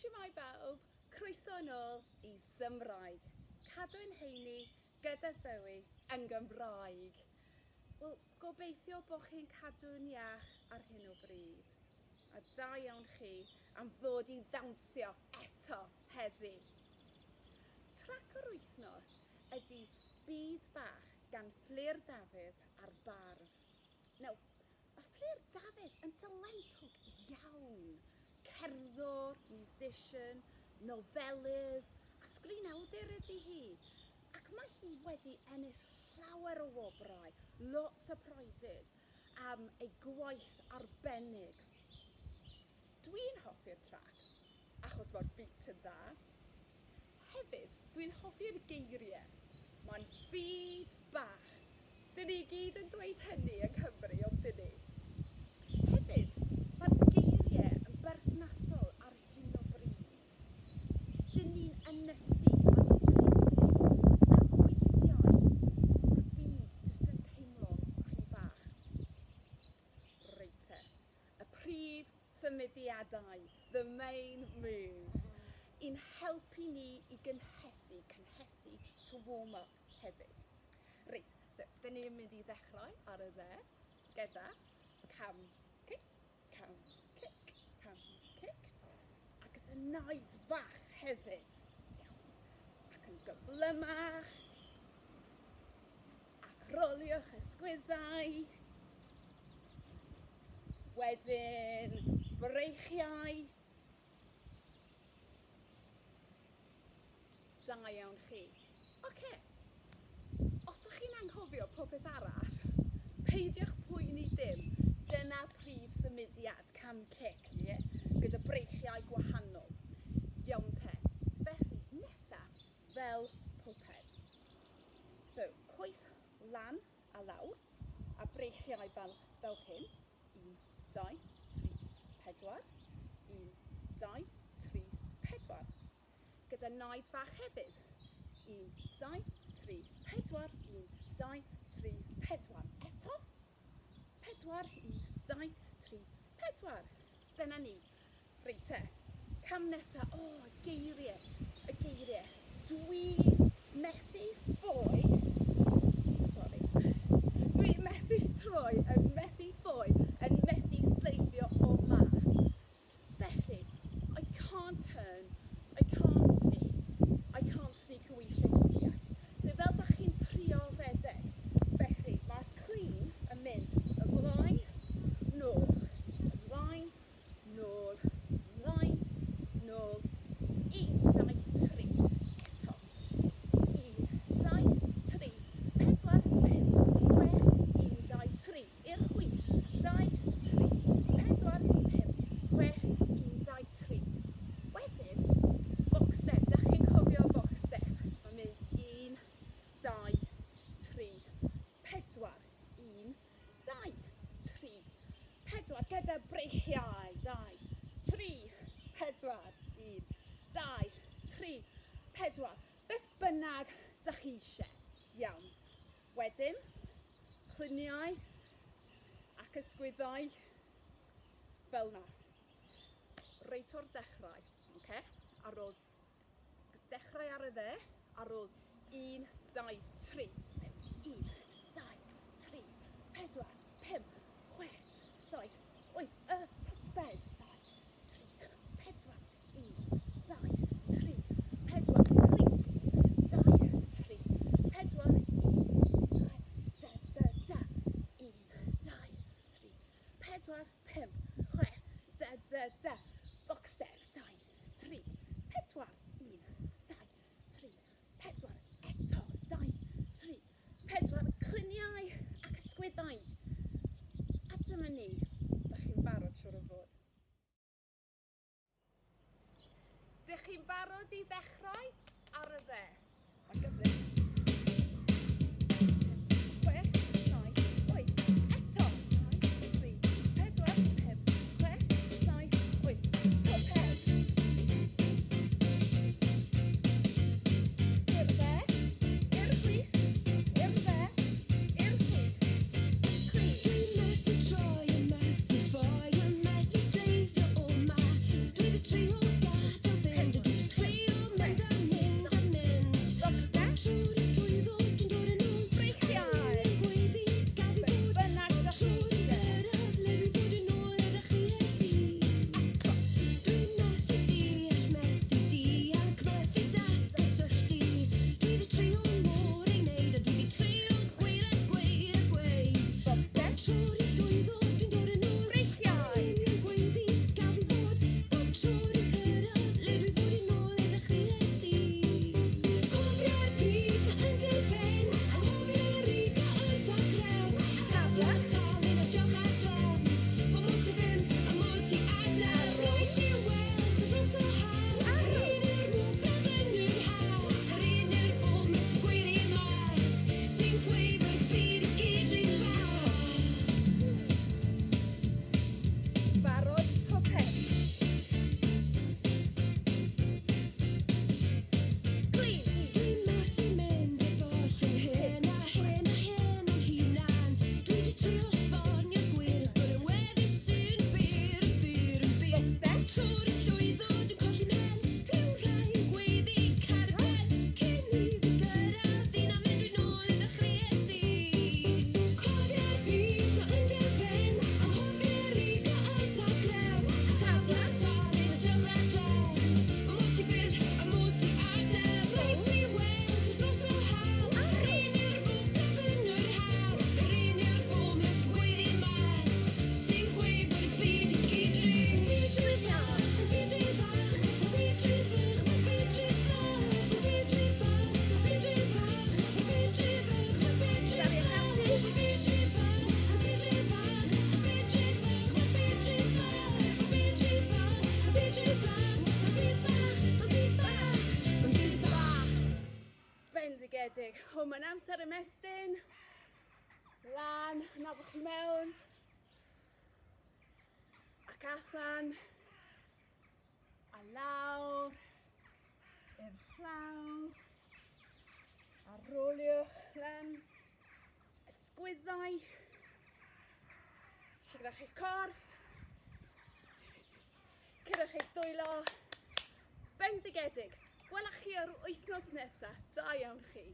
Shwmae bawb, croeso yn ôl i Symraeg. Cadw'n heini gyda Zoe yn Gymraeg. Wel, gobeithio bod chi'n cadw'n iach ar hyn o bryd. A da iawn chi am ddod i ddawnsio eto heddi. Trac yr wythnos ydy Byd Bach gan Fflur Dafydd a'r Barf. Nawr, Mae Fflur Dafydd yn dalentog iawn. Cerddor, musician, nofelydd a sgrinawdur ydy hi. Ac mae hi wedi ennill llawer o wobrau, lots of prizes, am ei gwaith arbennig. Dwi'n hoffi'r trac, achos mae'r beat yn dda. Hefyd, dwi'n hoffi'r geiriau. Mae'n fyd bach. Dyn ni gyd yn dweud hynny yng Nghymru, ond dyn ni? Hefyd, mae'r geiriau yn berthnasol ar hyn o bryd. Dyn ni'n ynysu, isolating, ac weithiau mae'r byd jyst yn teimlo'n rhy fach. Reit te, y prif symudiadau, the main moves, i'n helpu ni i gynhesu, cynhesu, to warm up hefyd. Reit, so, dyn ni'n mynd i ddechrau ar y dde, gyda cam, cic, cam, cic, cam, cic, ac gyda naid fach hefyd. Iawn. Ac yn gyflymach, ac roliwch ysgwyddau. Wedyn, breichiau. Da iawn chi. Oce, os da chi'n anghofio popeth arall, peidiwch poeni dim. Dyna prif symudiad cam cic, ie? Gyda breichiau gwahanol. Iawn te. Felly, nesa, fel pwped. So, coes lan a lawr, a breichiau fel, fel hyn. 1, 2, 3, 4. 1, 2, 3, 4. Gyda naid fach hefyd. 1, 2, 3, 4. 1, 2, 3, 4. Eto. 4, 1, 2, 3, 4. Dyna ni. Reit te, cam nesa, o, y geiriau, y geiriau. Dwi methu ffoi, sori, dwi methu troi, yn methu ffoi, yn methu sleifio o 'ma. Felly, I can't turn, I can't flee, I can't sneak away ffeindio. So fel da chi'n trio redeg, felly mae'r clun yn mynd ymlaen, nôl, ymlaen, nôl, mlaen, nôl, 1, 2, 3, eto, 1, 2, 3, 4, 5, 6, 1, 2, 3, i'r chwith, 2, 3, 4, 5, 6, 1, 2, 3. Wedyn, box step, da chi'n cofio box step? Mae'n mynd 1, 2, 3, 4, 1, 2, 3, 4, gyda breichiau, 2, 3, 4, 1, 2, 3, 4, beth bynnag da chi eisiau. Iawn. Wedyn, cluniau ac ysgwyddau fel na. Reit o'r dechrau, okay? Ar ôl dechrau ar y dde, ar ôl 1, 2, 3. So, 1, 2, 3, 4, 5, 6, 7, 8, y pwped. 2, 3, 4, 1, 2, 3, 4, 3, 2, 3, 4, 1, 2, da, da, da. 1, 2, 3, 4, 5, 6, da, da, da. Box step, 2, 3, 4, 1, 2, 3, 4, eto, 2, 3, 4, cluniau ac ysgwyddau. A dyma ni. Dych chi'n barod siwr o fod. Dych chi'n barod i ddechrau? Ar y dde. Mae'n gyflym. 6, 7, 8. Eto. 2, 3, 4, 5, 6, 7, 8. Popeth. I'r dde, i'r chwith, i'r dde, i'r chwith. Chwith. Dwi'n methu troi, yn methu ffoi, yn methu sleifio o 'ma. Dwi 'di trio gadael. Bendigedig. O, mae'n amser ymestyn. Lan, nodwch chi mewn. Ac allan. A lawr. I'r llawr. A roliwch lan. Ysgwyddau. Sigrach eich corff. Cyrwch eich dwylo. Bendigedig. Gwelach chi yr wythnos nesaf. Da iawn chi.